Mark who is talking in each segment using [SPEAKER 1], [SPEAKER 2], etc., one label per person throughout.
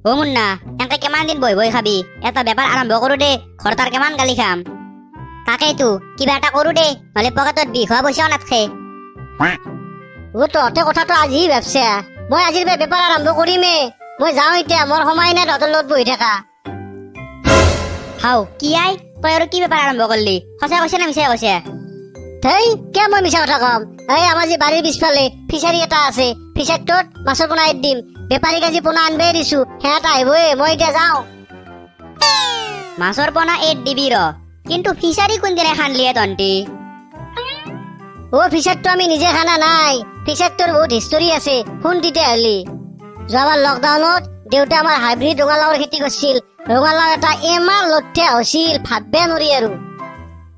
[SPEAKER 1] অ মুন্না, এনেকে কিমান দিন বহি বহি খাবি? এটা বেপাৰ আৰম্ভ কৰো দে, ঘৰত আৰু কিমান গালি খাম। তাকেইতো, কিবা এটা কৰো দে, নহ'লে পকেটত বিষ হোৱা পইচাও নাথাকে।
[SPEAKER 2] অ তহঁতে কথাটো আজি ভাবছা, মই আজিৰ পৰা বেপাৰ আৰম্ভ কৰিমেই। মই যাওঁ এতিয়া, মোৰ সময় নাই তহঁতৰ লগত বহি থাকা।
[SPEAKER 1] হাও কি আই, তই আৰু কি বেপাৰ আৰম্ভ কৰিলি? সঁচা কৈছে নে মিছাই কৈছে?
[SPEAKER 2] ধেই, কিয় মই মিছা কথা কম? এই আমাৰ যি বাৰীৰ পিছফালে ফিচাৰী এটা আছে, ফিচাৰীটোত মাছৰ পোনা এৰি দিম। বেপাৰীক আজি পোনা আনিবই দিছো, সিহঁত আহিবই, মই এতিয়া যাওঁ।
[SPEAKER 1] মাছৰ পোনা এৰ দিবি ৰ, কিন্তু ফিচাৰী কোনদিনা খানলিয়ে তন্তি?
[SPEAKER 2] অ ফিচাৰীটো আমি নিজে খানা নাই, ফিচাৰীটোৰ বহুত হিষ্টৰী আছে, শুন তেতিয়াহ'লে। যোৱাবাৰ লকডাউনত দেউতা আমাৰ হাইব্ৰীড ৰঙালাওৰ খেতি কৰিছিল। ৰঙালাও এটা ইমান লঠীয়া হৈছিল, ভাববে নোৱাৰি আৰু।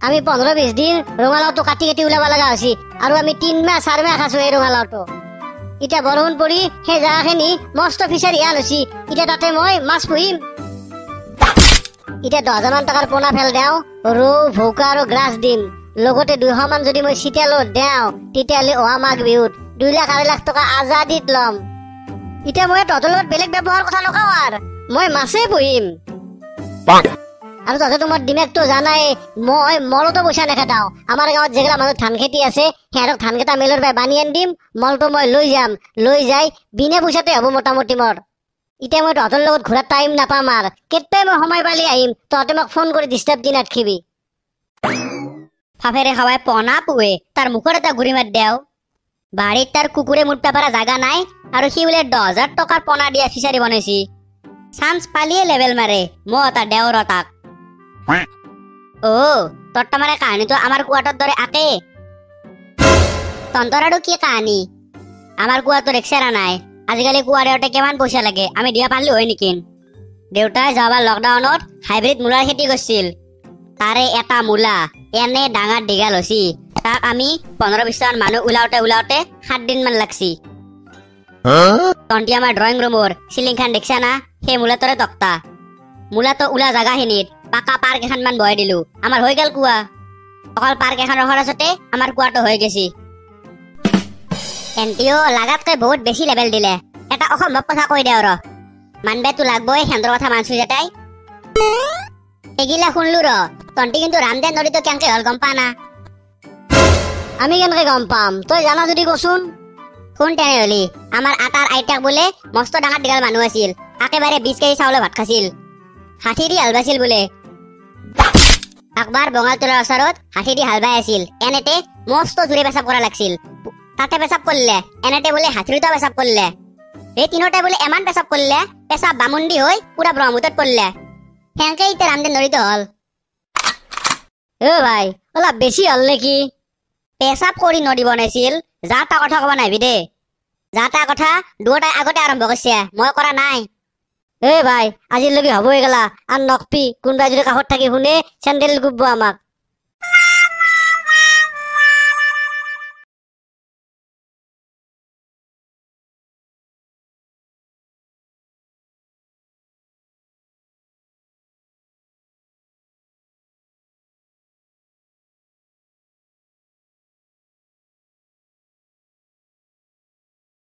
[SPEAKER 2] আমি 15-20 দিন ৰঙালাওটো কাটি কাটি ওলাব লগা হৈছিল, আৰু আমি 3 মাহ 4 মাহ খাইছো এই ৰঙালাওটো। এতিয়া বৰষুণ পৰি সেই জেগাখিনি মস্ত ফিচাৰী হাল হৈছে, এতিয়া তাতে মই মাছ পুহিম। এতিয়া 10,000 মান টকাৰ পোনা ফেল দিওঁ, ৰৌ ভৌকা আৰু গ্ৰাছ দিম, লগতে 200 মান যদি মই চিতেলো দিওঁ, তেতিয়াহ'লে অহা মাঘ বিহুত 2 লাখ 2.5 লাখ টকা আজাদিত ল'ম। এতিয়া মই তহঁতৰ লগত বেলেগ ব্যৱহাৰৰ কথা নকওঁ আৰু, মই মাছেই পুহিম। আৰু তহঁতে মোৰ দিমাগটো জানাই, মই মলতো পইচা নেখেদাওঁ। আমাৰ গাঁৱত যিগিলা মানুহ ধান খেতি আছে, সিহঁতক ধানকেইটা মেলৰ পৰা বানি আনি দিম, মলটো মই লৈ যাম, লৈ যাই বিনা পইচাতে হ'ব মোটামুটি মোৰ। এতিয়া মই তহঁতৰ লগত ঘূৰাৰ টাইম নাপাম আৰু, কেতিয়াই মই সময় পালি আহিম, তহঁতে মোক ফোন কৰি ডিষ্টাৰ্ব দি নাথাকিবি।
[SPEAKER 1] ফাফেৰে খাৱাই পনা পোৱে, তাৰ মুখত এটা গুৰি মাত দেও। বাৰীত তাৰ কুকুৰে মুতবা পৰা জাগা নাই, আৰু সি বোলে 10,000 টকাৰ পনা দিয়া ফিচাৰী বনাইছি। চান্স পালিয়ে লেভেল মাৰে, মই এটা দেও ৰ তাক। অ তোৰ তাৰমানে কাহানীটো আমাৰ কুৱাটোৰ দৰে আকে। তন্তৰ আৰু কি কাহানী? আমাৰ কুৱাটো ৰিক্সাৰা নাই, আজিকালি কুৱা দেওঁতে কিমান পইচা লাগে, আমি দিয়া পাৰিলো হয় নেকি? দেউতাই যোৱাবাৰ লকডাউনত হাইব্ৰীড মূলাৰ খেতি কৰিছিল, তাৰে এটা মূলা এনে ডাঙৰ দীঘল হৈছি, তাক আমি 15-20 মান মানুহ ওলাওঁতে ওলাওঁতে 7 দিনমান লাগছি। তন্তি আমাৰ ড্ৰয়িং ৰুমৰ চিলিংখান দেখছা না, সেই মূলাটোৰে তক্তা। মূলাটো ওলা জাগাখিনিত পাকা পাৰ্ক এখনমান বহাই দিলো, আমাৰ হৈ গ'ল কুৱা। অকল পাৰ্ক এখনৰ খৰচতে আমাৰ কুৱাটো হৈ গেছি। এন্টিও লাগাতকৈ বহুত বেছি লেভেল দিলে। এটা অসম্ভৱ কথা কৈ দে ৰ, মানবেতো লাগবই, সেন্দৰ কথা মানছো যেটাই। এগিলা শুনলো ৰ, তন্তি কিন্তু ৰামদেৱ নদীটো কেনেকে হ'ল গম পা না?
[SPEAKER 2] আমি কেনেকে গম পাম, তই জানা যদি কচোন।
[SPEAKER 1] শুন তেনেহ'লে, আমাৰ আটাৰ আইতাক বোলে মস্ত ডাঙৰ দীঘল মানুহ আছিল, একেবাৰে 20 কেজি চাউলৰ ভাত খাইছিল, হাতী দি হাল বাইছিল বোলে। একবাৰ বঙালতলাৰ ওচৰত হাতী দি হাল বাই আছিল, এনেতে মস্ত জোৰে পেচাব কৰা লাগছিল, তাতে পেচাব কৰিলে, এনেতে বোলে হাতীটো পেচাব কৰিলে। এই তিনিওটাই বোলে ইমান পেচাব কৰিলে, পেচাব বামুন্দি হৈ পুৰা ব্ৰহ্মপুত্ৰত পৰিলে। সেনেকে এতিয়া ৰামদেৱ নদীটো হ'ল।
[SPEAKER 2] অ ভাই, অলপ বেছি হ'ল নেকি?
[SPEAKER 1] পেচাব কৰি নদী বনাইছিল, যা তা কথা ক'ব নাহিবি দেই। যা তা কথা দুয়োটাই আগতে আৰম্ভ কৰিছে, মই কৰা নাই।
[SPEAKER 2] এ ভাই, আজিলৈকে হ'বই গেলা, আৰু নকপি, কোনোবাই যদি কাষত থাকি শুনে চেণ্ডেল গুব আমাক।